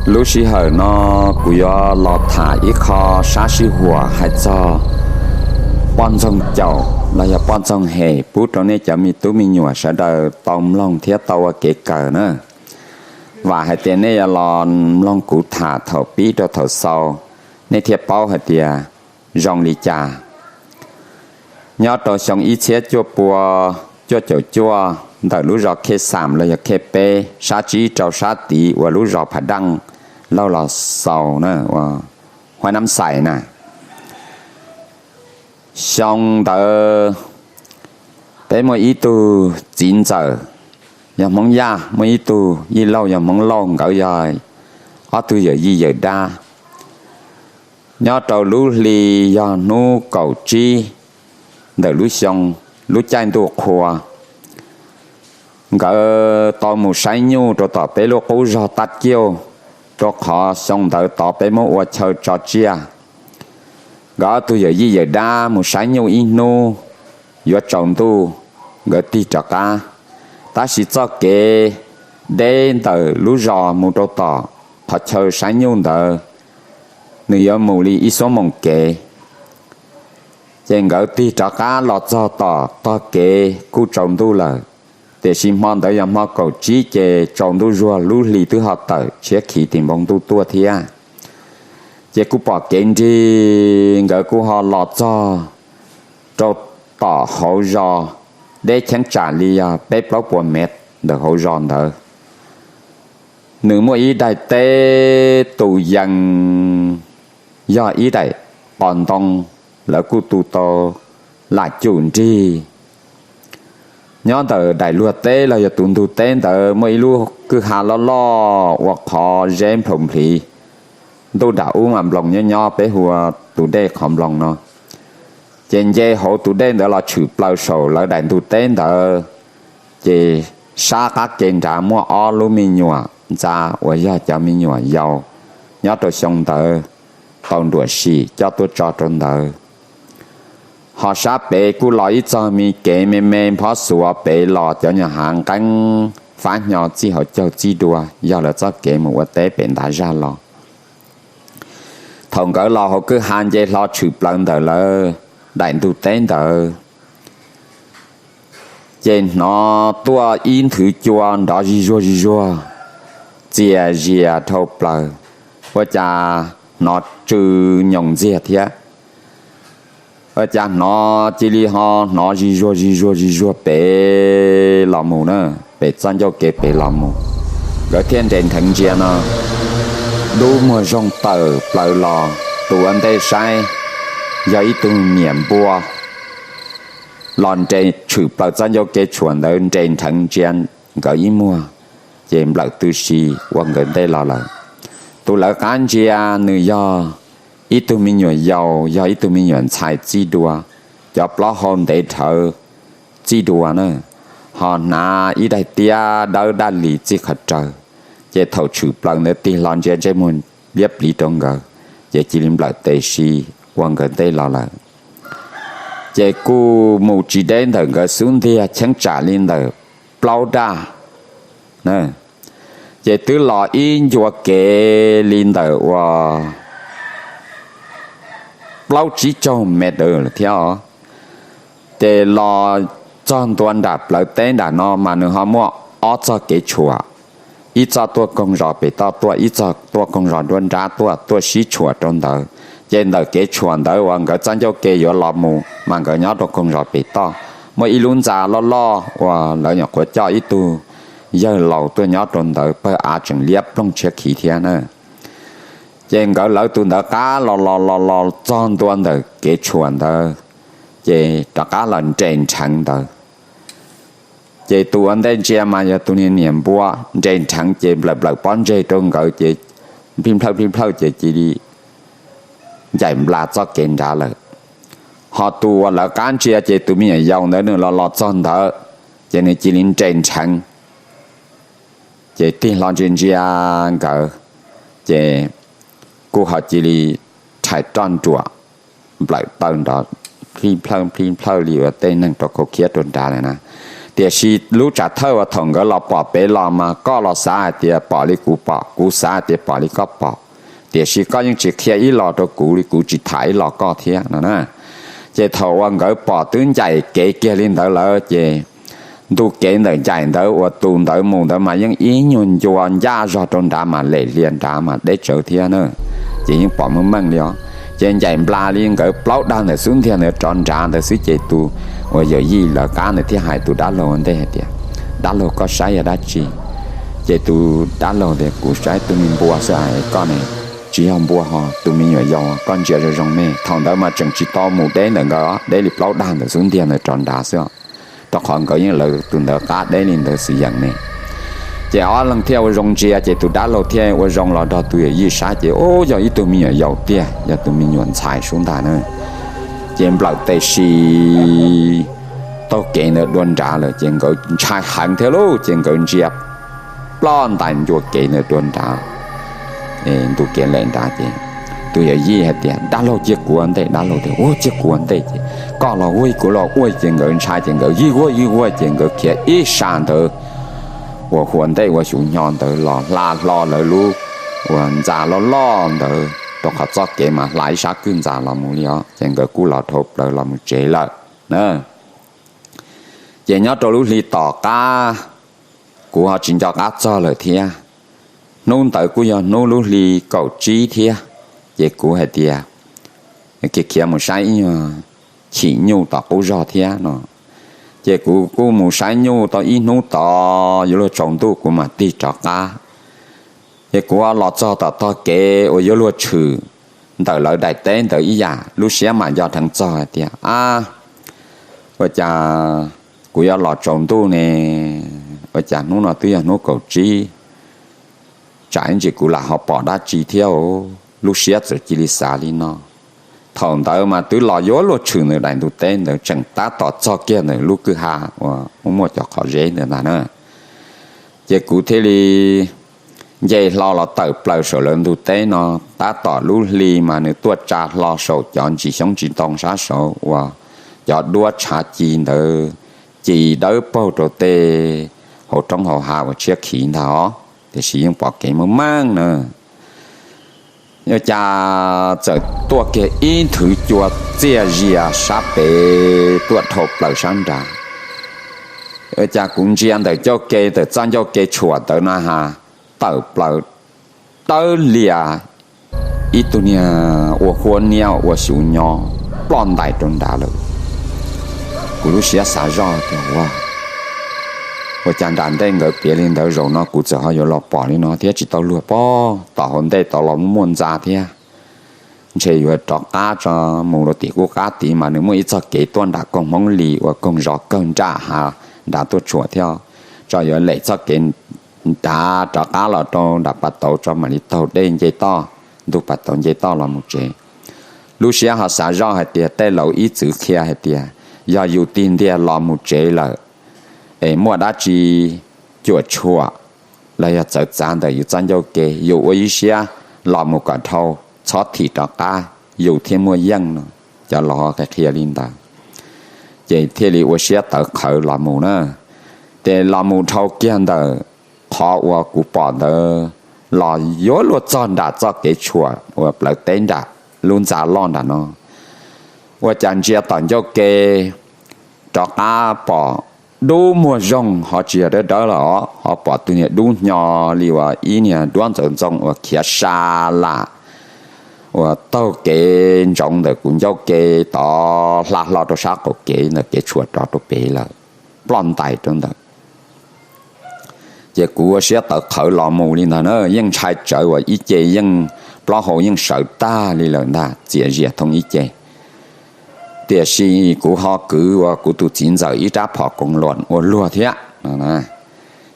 Lub sij hawm no kuv yuav los tham ib qho sab sij huam hais txog poj ntxoog caum los yog poj ntxoog hem pub rau nej cov me tub me nyuam sawv daws tau mloog thiab tau ua kev kawm na. Vam hais tias nej yuav los mloog kuv tham thaum pib rau thaum xaus, nej thiaj paub hais tias zoo li cas. Nyob rau xyoo ib txhiab cuaj pua cuaj caum cuaj, ntawm lub zos Khej Xam los yog Khej Peb sab tsib rau sab tid uas lub zos Phav Daj Lauj los xaus na, Huab Nab Xais na. Xyoo ntawd peb muaj ib tug txiv ntxawm yog Hmoob Yaj, muaj ib tug yij laug yog Hmoob Lauj, nkawd yog ob tug yawm yij yawm dab. Nyob rau lub hli yog hnub kaum tsib ntawm lub xyoo, lub caij ntuj qhua, nkawd tau mus saib nyuj rau tom peb lub qub zog Taj Kiuj, rau qhov xyoo ntawd tod peb muab ua chaw tso tsiaj. Nkawd ob tug yawm yij yawm dab mus saib nyuj ib hnub, yuav tsaus ntuj nkawd tig rov qab. Tab sis txoj kev deb ntawm lub zos mus rau tom qhov chaw saib nyuj ntawd, nws yuav mus li ib xuab moos kev. Ces nkawd tig rov qab los txog tom tog kev kuj tsaus ntuj lawm, tiam sis hmo ntawd yog hmo kaum tsib ces tsaus ntuj zuag, lub hli twb ho tawm tshiab khiv tis npoo ntuj tuaj thiab. Ces kuj pom kev nrig, nkawd kuj ho los txog rau tom hauv zos, deb cheeb tsam li yog peb plaub puas mev ntawm hauv zos ntawd. Nws muaj ib daim teb tus yees, yog ib daim qos ntoo, lawv kuj tu tau lam cum nrig. Nyob ntawm daim luag teb los yog tus ntug teb ntawd muaj ib lub kwj ha loj loj ua qhov zeb nplhaus npliv. Ntuj dam ub mas nploos nyob nyob, peb hu ua tus dej qhov nploos no. Ces nce hauv tus dej ntawd los tshwm plaws saum lawv daim ntug teb ntawd, ces sab qab ke nrad muaj ob lub me nyuam ntxa uas yog cov me nyuam yaus nyob rau xyoo ntawd tau nruam sim coj tuaj tso rau ntawd. Ho sab pem kuj los ib txog me kev me me nphob xuav pem los cov nyuam hav nqeeb fab hnyo txij hauv caug txij dua, yog lawv txoj kev mus ua teb pem ntav zaj los. Thaum nkawd los hauv kwj ha nce hlo tshwm plaws ntawm lawv daim ntug teb ntawd, ces hnov tuaj ib nthwv cua nrov zig zuag zig zuag, txias zias dhau plaws, ua cas hnov tsw nyoos ntxiag thiab. Ua cas hnov cia li ho hnov zig zuag zig zuag zig zuag pem los mus na, pem txoj ncauj kev pem los mus. Nkawd thiaj nres nrheev ntsia no, dub muag zoog tawm plaws los, tus ua ntej saib yog ib tug niam npua los nres tshwm plaws txoj ncauj kev tshuam ntawd nres nrheev ntsia nkawd ib muag, ces nplawm tw si ua nkawd ntej los lawm. Tus lawv qab ntsia nws yog ib tug me nyuam yaus, yog ib tug me nyuam ntxhais txij dua, cov plaub hau ntev dhawv txij dua na, ho hnav ib daim tiab dawb daj lis txij qhov rawg. Ces thaum tshwm plaws ntawd tig hlo ntsia ntsej muag liab pliv rau nkawd, ces cia li nplawm tes si ua nkawd ntej los lawm. Ces kuj mus tsis deb ntawm nkawd xub ntiag, cheeb tsam li ntawm plaub daj. Ces twb los ib ncua kev li ntawm uas plaub tsib caug mev thiab os. Ces los txog ntua nram plawv teb nram no mas nws ho muaj ob txoj kev tshuam, ib txoj tuaj koog zos pem toj tuaj, ib txoj tuaj koog zos nruab nrab tuaj, tuaj sib tshuam rau ntawd. Ces ntawm kev tshuam ntawd uas nkawd txoj ncauj ke yuav los mus mas nkawd nyob rau koog zos pem toj. Muaj ib lub ntxa loj loj uas lawv nyuam qhuav coj ib tug yawg laus tuaj nyob rau ntawd, pawg av tseem liab ploog tshiab khiv thiab na. Ces nkawd lawv tus ntawd qab los los los los txog ntua ntawm kev tshuam ntawd, ces rov qab los nres nrheev ntawd. Ces tus ua ntej ntsia mas yog tus niag niam npua, nres nrheev ces nplawm nplawm pob ntseg rau nkawd ces nplij nplawj nplij nplawj ces cia li ncaim nplas txoj kev nrad lawm. Ho tus uas lawv qab ntsia ces tus me nyuam yaus ntawd nws los los txog ntawd, ces nws cia li nres nrheev, ces tig hlo ntsia ntsia nkawd, ces kuj ho cia li rhais roj nruam nplawm taw nrov plij nplawj plij nplawj li uas tej neeg rau khau khiab rau nrad lawm na. Tiam sis lub tsam thawj uas thaum nkawd los pom pem los mas koj los xav hais tias pom li kuv pom, kuv xav hais tias pom li koj pom, tiam sis koj yeej tsis qhia ib los rau kuv li kuv tsis tham ib los koj thiab no na. Ces thaum uas nkawd pom twb ncaim kev kiag li ntawd lawm ces ntu kev ntawm ncaim ntawd uas tus ntawd mus ntawd mas yeej ib nyuag ncua ncaj zog rau nrad mas lem hlias nrad mas deb tsawv thiab na. Ces yeej pom meej meej li os. Ces ncaim nplas li nkawd plaub dag ntawm xub ntiag ntawd rov nrad ntawd xwb ces tus uas yawm yij lawv qab ntawd thiaj hais tus dab laug ua ntej hais tias, dab laug koj saib yog dab tsi? Ces tus dab laug tias kuv saib tus me npua xwb es koj ne? Tsis yog npua ho, tus me nyuam yaus koj ntsia zoo zoo ne. Thaum ntawd mas tseem tsis tau mus deb ntawm nkawd, deb li plaub dag ntawm xub ntiag ntawd rov nrad xwb, rau qhov nkawd yeej lawv tus ntawd qab deb li ntawd xwb yeej ne. Ces ob leeg thiaj ua zoo ntsia ces tus dab laug thiaj ua zoo los nrog tus yawm yij saib ces ub yog ib tug me nyuam yaus tiag, yog tus me nyuam ntxhais sub ntag na. Ces nplawm tes si taug kev ntawd dua nrad lawm ces nkawd ntshai heev thiab lauj, ces nkawd ntsia ploj ntais ncua kev ntawd dua nrad ntu kev lem nrad ces tus yawm yij hais tias dab laug cia kuv ua ntej, dab laug tias ua cia kuv ua ntej ces koj los ua kuv los ua ces nkawd ntshai ces nkawd yij ua yij ua ces nkawd khiav ib sab ntawd uas hu ua ntej ua xyuv nyo ntawd los hla hlo lawv lub uas ntxa loj loj ntawd rau qhov txoj kev mas hla ib sab kwj ntxa los mus li os ces nkawd kuj los dhau plaws los mus tsev lawm na. Ces nyob rau lub hli tom qab kuv ho tsis nco qab txog lawm thiab. Hnub ntawd kuj yog hnub lub hli kaum tsib thiab, ces kuv hais tias khiav khiav mus saib ib nyuag chim nyuj tom qub zog thiab no. Ces kuv kuj mus saib nyuj tau ib hnub tod yuav luag tsaus ntuj kuv mam tig rov qab. Ces kuv los txog tom tog kev uas yuav luag tshwm ntawm lawv daim teb ntawd ib yam, lub siab mas nco dheev txog hais tias a, ua cas kuv yuav los tsaus ntuj ne, ua cas hnub no twb yog hnub kaum tsib, tsam ib ntsis kuv lam ho pom dab tsi thiab, lub siab txawm cia li xav li no. Thaum ntawd mas twb los yuav luag tshwm ntawm daim ntug teb ntawd tseem tab tom txog kiag ntawm lub kwj ha uas muaj muaj cov qhov zeb ntawd ntag na. Ces kuv thiaj li nce hlo los tawm plaws saum lawv ntug teb no, tab tom lub hli mas nws tuaj tsa hlo saum cov ntsis xyoob ntsis ntoo sab saud uas cov duab tshav ci ntawd ci dawb paug rau tej hauv roob hauv hav uas tshiab khiv ntag os, tiam sis yeej pom kev meej meej na. Ua cas txawm tuaj kiag ib nthwv cua txiaj zias sab pem tuaj dhau plaws sab nrad. Ua cas kuv ntsia ntawm ncauj ke, ntawm txoj ncauj ke tshuam ntawd na has, tawm plaws dawb lias ib tug niag ua huab niab ua xyuv nyo ploj ntais rau nrad lawm. Kuv lub siab xav zoj tias ua, ua cas nram ntej nkawd piav li ntawd zaum no kuv txawm ho yuav los pom li no thiab tsis tau luag pob tom hauv ntej tod los muaj muaj ntxa thiab. Ntshe yuav rov qab tso mus rau tim qub qab tid mas nws muaj ib txoj kev tuaj nram koog Hmoob Lis uas koog zov kawg nram hav nrad tuaj tshuam thiab, tso yuav lem txoj kev nrad rov qab los rau nram pas tauv tso mam li taug dej nce toj, ntug pas tauv nce toj los mus tsev. Lub siab ho xav zoj hais tias tej laus ib txwv qhia hais tias yog yus tig ntiag los mus tsev lawm es muaj dab tsi cuam tshuam los yog txawv txav ntawm yus txoj ncauj ke, yus ua ib siab los mus kom dhau, txhob thim rov qab, yus thiaj muaj yeej no. Cov laus qhia li ntawd, ces thiaj li ua siab tawv qhawv los mus na. Ces los mus dhau kiag ntawm qhov uas kuv pom ntawd los yuav luag txog nram txoj kev tshuam uas plawv teb nram lub ntxa loj nram no, ua cas ntsia tom ncauj ke rov qab pom dub muag zoog ho tsis yog dawb dawb lawm os, ho pom tus niag dub hnyo li uas ib niag duab ntxawv ntxoo uas khiav sa lam uas taug kev ntsoov ntawm kuv ncauj ke tod hla hlo rau sab qaum kev ntawm kev tshuam rov rau pem lawm, ploj ntais rau ntawd. Ces kuv ua siab tawv qhawv los mus li ntawd na, yeej ntshai tsawv uas ib ce yeej plaub hau yeej sawv tag li lawm ntag, txias zias thoob ib ce. Tiam sis kuv ho kwv uas kuv tus txiv ntxawm ib rab phom koos luam ua luag thiab.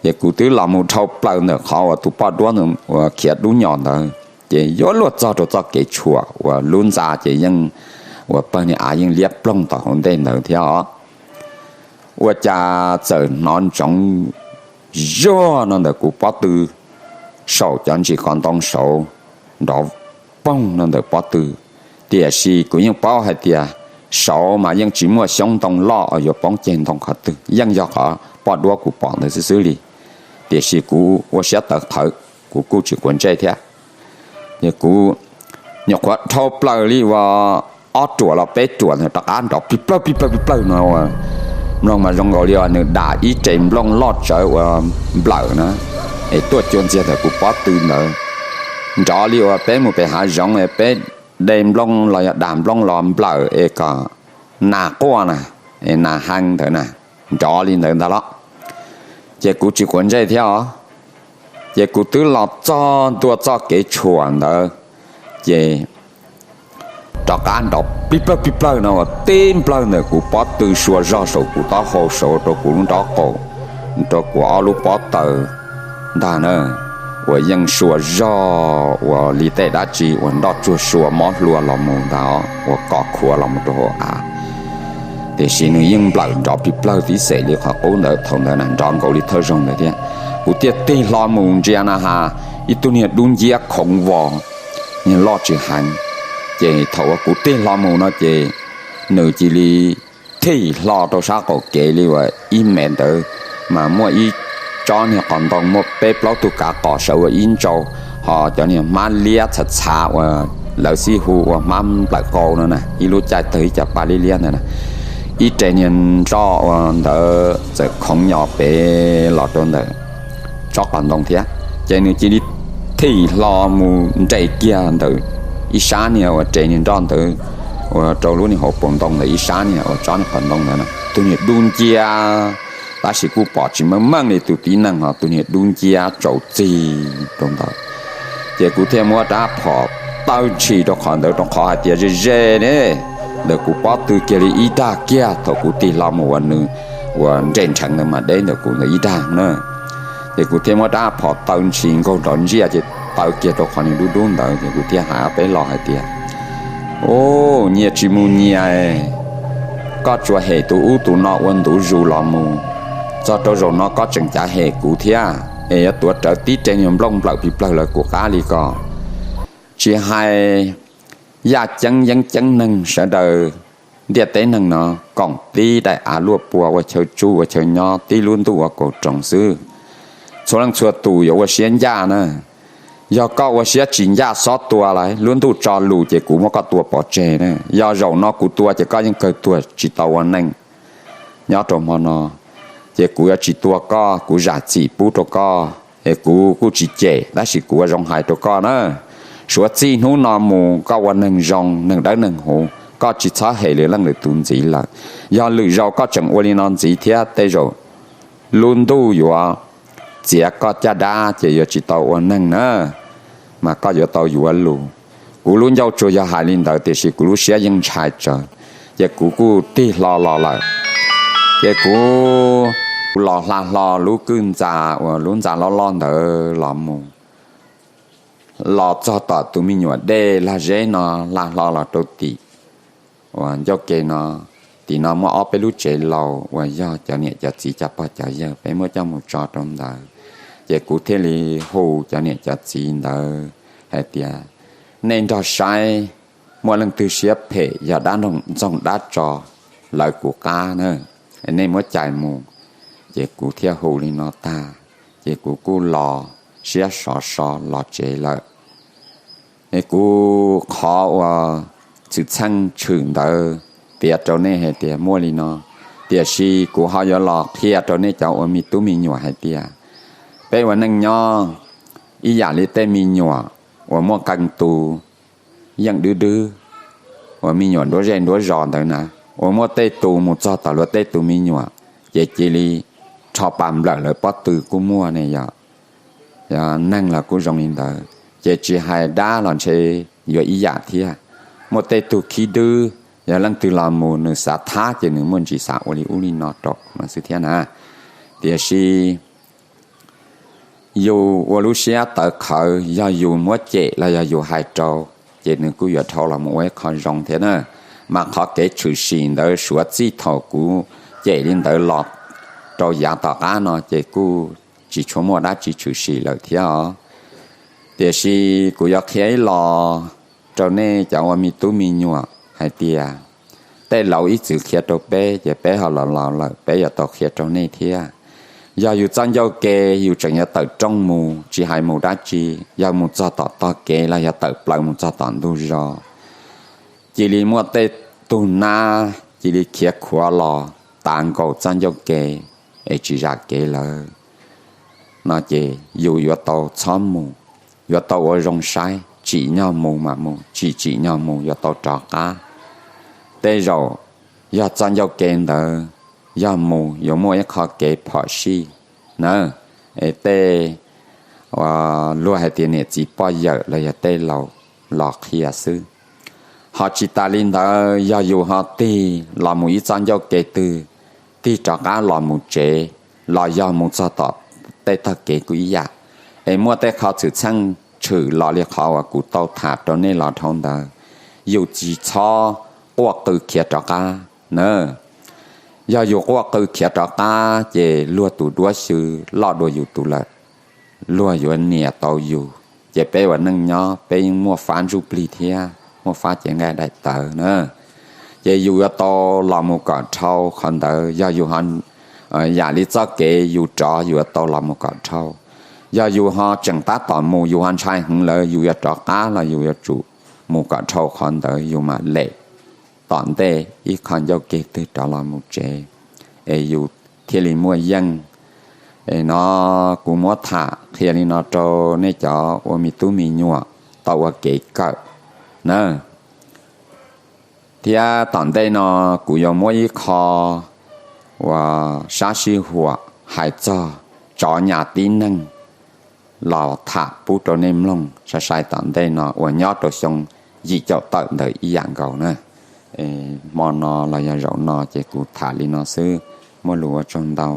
Ces kuv twb los mus dhau plaws ntawm qhov uas tus poj duab uas khiav dub nyos ntawd, ces yuav luag txog rau txoj kev tshuam uas lub ntxa ces yeej uas pawg niag av yeej liab ploog tom hauv ntej ntawd thiab os. Ua cas txawm hnov ntsoov zuag no ntawm kuv pob tw, saum cov ntsis qos ntoo saud nrov poog no ntawm pob tw. Tiam sis kuv yeej paub hais tias saud mas yeej tsis muaj xyoob ntoo loj yuav poob ceg ntoo qhov twg, yeej yog qhov poj duab kuv pom ntawd xwb xwb li. Tiam sis kuv ua siab tawv qhawv, kuv kuj tsis quav ntsej thiab. Ces kuv nyuam qhuav dhau plaws li uas ob ruam los peb ruam ntawd rov qab nrov plig plawg plig plawg plig plawg no ua mloog mas zoo nkaus li uas nws dam ib rev nplooj loj tsawv uas nplawm na, es tuaj cua ntxiag ntawm kuv pob tw ntawd. Nrov li uas peb mus pem hav zoov es peb de nplooj los yog dam nplooj los nplawm es kom nas quaj na, es nas hee ntawd na, nrov li ntawd ntag los. Ces kuv tsis quav ntsej thiab os. Ces kuv twb los txog ntua txoj kev tshuam ntawd, ces rov qab nrov plig plawg plig plawg no uas tib nplawg ntawm kuv pob tw sua zog saum kuv taub hau saud rau kuv lub nrob qaum, rau kuv ob lub pob taws ntag na, uas yeej sua zog uas li tej dab tsi uas nroj tsuag sua mob hlua los mus ntag, uas kom khuav los mus rau hauv av. Tiam sis nws yeej nplawm nrov plig plawg tib xeem li qhov qub ntawd, thaum ntawd na nrov nkaus li thawj zaug ntawd thiab. Kuv thiaj tig hlo mus ntsia na has, ib tug niag dub nciab khoov vos, niag loj tsis heev. Ces thaum uas kuv tig hlo mus no ces nws cia li thim hlo rau sab qaum kev li uas ib mev ntawd, mas muaj ib tsob niag qos ntoo muaj peb plaub tug kav qos sawv ua ib ntsau, ho cov niag hmab liab txhav txhav uas lawv xib hu ua hmab nplawm qau no na, ib lub caij tawg ib co paj liab liab ntawd na, ib re niag nroj ua ntawd txawm khoov nyo pem los rau ntawm tsob qos ntoo thiab. Ces nws cia li thim hlo mus nres kiag ntawm ib sab niag uas re niag nroj ntawd, uas rau lub niag hauv paus ntoo ntawm ib sab niag uas tsob niag qos ntoo ntawd na, tus niag dub nciab, tab sis kuj pom tsis meej meej li tus tib neeg ho tus niag dub nciab tsaus txig rau ntawd. Ces kuv thiaj muab rab phom taw ntshis rau qhov ntawd rau qhov hais tias ze ze ne, ntawm kuv pob tw kiag li ib dag kiag thaum kuv tig hlo mus uas nws uas nres nrheev ntawd mas deb ntawm kuv ntawd ib dag na. Ces kuv thiaj muab rab phom taw ntshis nkaug nrov ntsiaj ces taw kiag rau qhov niag dub dub ntawd ces kuv thiaj hais peb los hais tias, Ub, nyias tsis mus nyias, koj tsuas hem tus ub tus no ua ntu zus los mus, txog rau zaum no koj tseem cav hem kuv thiab es yuav tuav rawv tib re niag nplooj nplawm plig plawg lawv kuv qab li ko. Tsis hais yaj ceeb yeeb ceeb neeg sawv daws ntiaj teb neeg no koom tib daim av luaj pua ua chaw tsuj ua chaw nyob tib lub ntuj ua kaum roos xwb. Txhua leej txhua tus yuav ua siab ncaj na. Yog koj ua siab tsis ncaj xob tua lawm, lub ntuj tso lus ces kuv muab koj tua pov tseg na. Yog zaum no kuv tua ces koj yeej kawg tuag tsis tau ua neej nyob rau hmo no. Ces kuv yuav tsis tua koj, kuv zam txim pub rau koj, es kuv kuj tsis cem, tab sis kuv ua zoo hais rau koj na. Suav txij hnub no mus koj ua neeg zoo, neeg dawb neeg huv, koj tsis txhob hem lwm leej lwm tus ntxiv lawm. Yog lwm zaus koj tseem ua li no ntxiv thiab tej zaum lub ntuj yuav txiav koj caj dab ces yuav tsis tau ua neeg na, mas koj yuav tau yuav lus. Kuv lub ncauj tsuas yog hais li ntawd tiam sis kuv lub siab yeej ntshai tsawv, ces kuv kuj tig hlo los lawm. Ces kuv los hla hlo lub kwj ntxa uas lub ntxa loj loj ntawd los mus, los txog tom tus me nyuam dej lag zeb no, hla hlo los rau tim uas ncauj ke no. Tim no muaj ob peb lub tsev laus uas yog cov niam cov txiv cov pog cov yawg, peb muab coj mus tso rau ntawd. Ces kuv thiaj li hu cov niam cov txiv ntawd hais tias, Nej nrog saib, muaj leej twg siab phem yog dab ntxoog dab tso lawv kuv qab na, nej muab cais mus. Ces kuv thiaj hu li no tag, ces kuv kuj los siab sov so los tsev lawm. Es kuv qhov uas txwm txheej tshwm ntawd piav rau nej hais tias muaj li no, tiam sis kuv ho yuav los qhia rau nej cov ua me tub me nyuam hais tias, peb ua neej nyob ib yam li tej me nyuam uas muaj qee tus yeej dwb dwb, uas me nyuam nruab zej nruab zos ntawd na, uas muaj tej tus mus txog tom luag tej tus me nyuam, ces cia li rho pas nplawm lawv pob tw kuj muaj ne yom. Yog neeg los kuj zoo li ntawd, ces tsis hais dab los ntshe yuav ib yam thiab. Muaj tej tug khib dwb, yog leej twg los mus nws xav thab ces nws muaj ntsis xav ua li ub li no rau no xwb thiab na. Tiam sis yus ua lub siab tawv qhawv, yog yus muab cem los yog yus hais rau, ces nws kuj yuav dhau los mus ua ib qho zoo thiab na. Mas qhov kev tshwm sim ntawd suav txij thaum kuv cem li ntawd los rau yav tom qab no ces kuj tsis tshua muaj dab tsi tshwm sim lawm thiab os. Tiam sis kuv yuav qhia ib los rau nej cov ua me tub me nyuam hais tias, tej laus ib txwm qhia rau peb ces peb ho los laus lawm peb yuav tau qhia rau nej thiab. Yog yus txoj ncauj ke yus tseem yuav tawm rooj mus tsis hais mus dab tsi, yog mus txog tom tog kev los yog tawm plaws mus txog tom ntug zos, cia li muaj tej tug nab cia li khiav khuav los tav nkaus txoj ncauj ke es tsis zam kev lawm no ces yus yuav tau txhob mus, yuav tau ua zoo saib, tsim nyog mus mas mus, tsis tsim nyog mus yuav tau rov qab. Tej zaum yog txoj ncauj ke ntawd yog mus yuav muaj ib qho kev phom sij na, es tej luag hais tias niam txiv poj yawm los yog tej laus los qhia xwb. Ho tsis tas li ntawd yog yus ho tig los mus ib txoj ncauj ke twg, tig rov qab los mus tsev, los yog mus txog tom tej tog kev kuj ib yam, es muaj tej qho txhwm txheej tshwm los li qhov uas kuv tau tham rau nej los dhau ntawd, yus tsis txhob quaj qw khiav rov qab na. Yog yus quaj qw khiav rov qab ces luag tus duab xyw loj dua yus tus lawm, luag yuav nias tau yus. Ces peb ua neej nyob peb yeej muaj fab ntsuj plig thiab muaj fab cev nqaij daim tawv na. Ces yus yuav tau los mus kom dhau qhov ntawd, yog yus yam li txoj kev yus rov yus yuav tau los mus kom dhau. Yog yus ho tseem tab tom mus yus ho ntshai heev lawm yus yuav rov qab los yus yuav tsum mus kom dhau qhov ntawd yus mam lem tom ntej ib qho ncauj ke twg rov los mus tsev, es yus thiaj li muaj yeej. Es no kuv muab tham qhia li no rau nej cov ua me tub me nyuam tau ua kev kawm na. Thiab tom ntej no kuv yuav muab ib qho uas sab sij huam hais txog tsov nyas tib neeg los tham pub rau nej mloog sai sai tom ntej no uas nyob rau xyoo yim caum tawm ntawd ib yam nkaus na. Hmo no los yog zaum no ces kuv tham li no xwb, muaj lus ua tsaug ntau.